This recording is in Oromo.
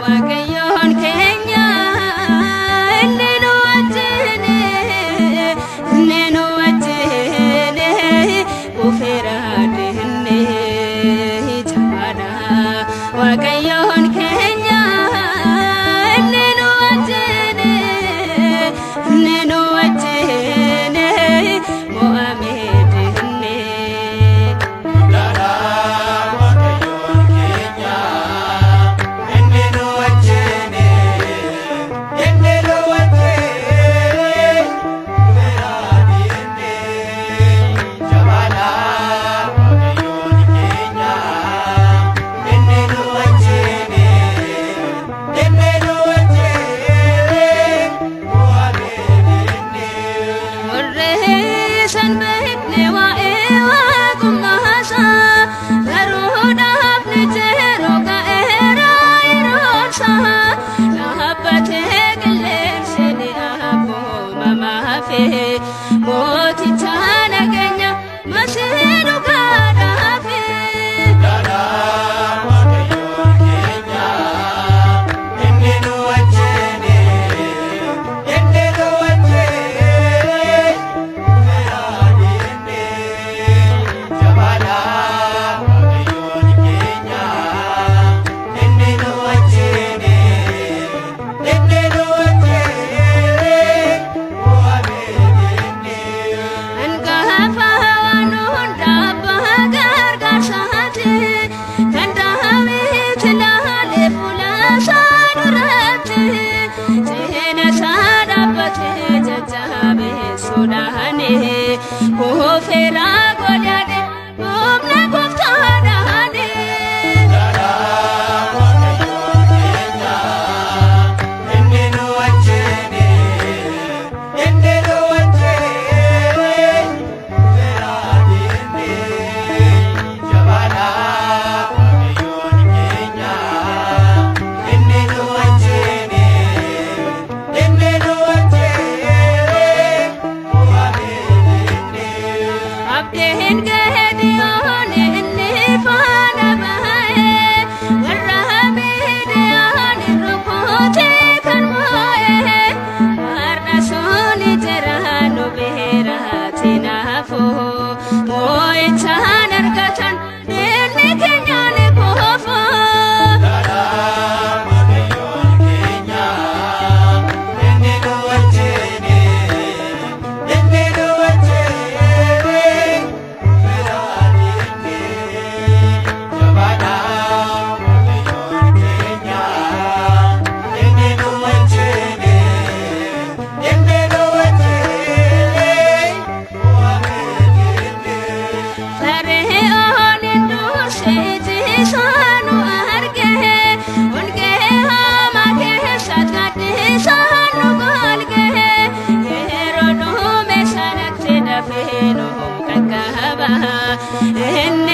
Waaqayyoon keenya inni nu wajjin, inni nu wajjin kufeera deemne jabaadha. Waaqayyoon keenya inni nu wajjin, inni nu wajjin mo'amee deemne. Waaqayyoon keenya inni nu wajjin, inni nu wajjin kufeera jabaadha. Waaqayyoon keenya inni nu wajjin, inni nu wajjin mo'amee. Warreen beekne waa'ee waaqummaa baruudhaaf ni jiru ka'eera yeroonsaa dhaabbatee qilleensi ni abboomamaafi mooticha nageenya masii dhugaadhaafi. Waaqayyoon keenya inni nu wajjin, inni nu wajjin kufeera jabaadha. Waaqayyoon keenya inni nu wajjin, inni nu wajjin mo'amee. Hangafa waan hunda abbaa gargaarsaati kan Daawit laalee fuula isaa duratti cina isaa dhaabbatee jajjabeessuudhaani kufeera godhadhe humna gooftaadhaani. Waaqayyoon keenya inni nu wajjin, inni nu wajjin kufeera jabaadha. Waaqayyoon keenya inni nu wajjin, inni nu wajjin mo'amee. Abdiin Geediyoon inni faana ba'ee warra Midiyaan rukutee kan mo'ee har'a suni jira nu biratti naafu moo'ichaan argatan diinni keenya ni kufu. Waaqayyoon keenya inni nu wajjin, inni nu wajjin kufeera jabaadha. Waaqayyoon keenya inni nu wajjin, inni nu wajjin mo'amee. Fara'oon dursee ijisaan arge ongee hamaa keessatti gaddisaan nu golge yeroo dhume sanatti dafee nu qaqqaba inni.